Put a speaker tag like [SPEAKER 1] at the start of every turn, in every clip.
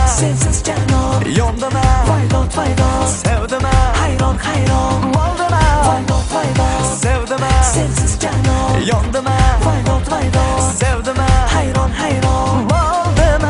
[SPEAKER 1] Sensiz janon
[SPEAKER 2] Yondim
[SPEAKER 1] Voy dod, voy dod.
[SPEAKER 2] Sevdim
[SPEAKER 1] Hayron, hayron
[SPEAKER 2] Bo'ldim
[SPEAKER 1] Voy dod, voy dod.
[SPEAKER 2] Sevdim
[SPEAKER 1] Sensiz janon
[SPEAKER 2] Yondim
[SPEAKER 1] Voy dod, voy dod.
[SPEAKER 2] Sevdim
[SPEAKER 1] Hayron, hayron
[SPEAKER 2] Bo'ldim.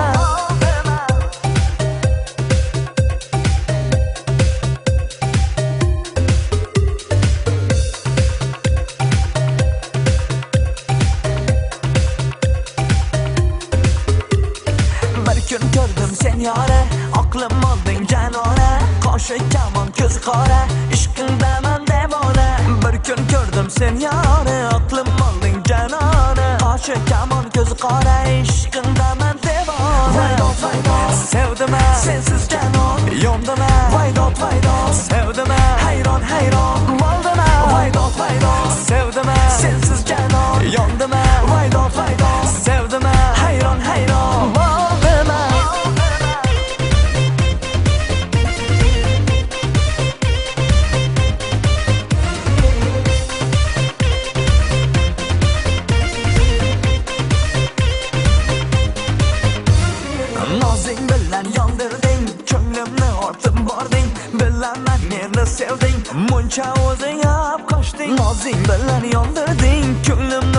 [SPEAKER 2] Bir kun ko'rdim sen yora, aqlim olding janona, qoshi kamon, ko'zi qora, ishqingdaman devona. Bir kun ko'rdim sen yora, aqlim olding janona, qoshi kamon, ko'zi qora, ishqingdaman devona.
[SPEAKER 1] Voy dod, voy dod.
[SPEAKER 2] Sevdim
[SPEAKER 1] Sensiz janon
[SPEAKER 2] Yondim
[SPEAKER 1] Voy dod, voy dod.
[SPEAKER 2] Sevdim
[SPEAKER 1] Hayron, hayron
[SPEAKER 2] Bo'ldim
[SPEAKER 1] Voy dod, voy dod.
[SPEAKER 2] Sevdim
[SPEAKER 1] Sensiz janon
[SPEAKER 2] Yondim
[SPEAKER 1] Voy dod, voy dod.
[SPEAKER 2] Sevdim
[SPEAKER 1] Hayron, hayron
[SPEAKER 2] Bo'ldim. Nozing bilan yondirding, ko'nglimni ortib bording. Bilaman meni sevding, muncha o'zing olib qochding. Nozing bilan yondirding, ko'nglimni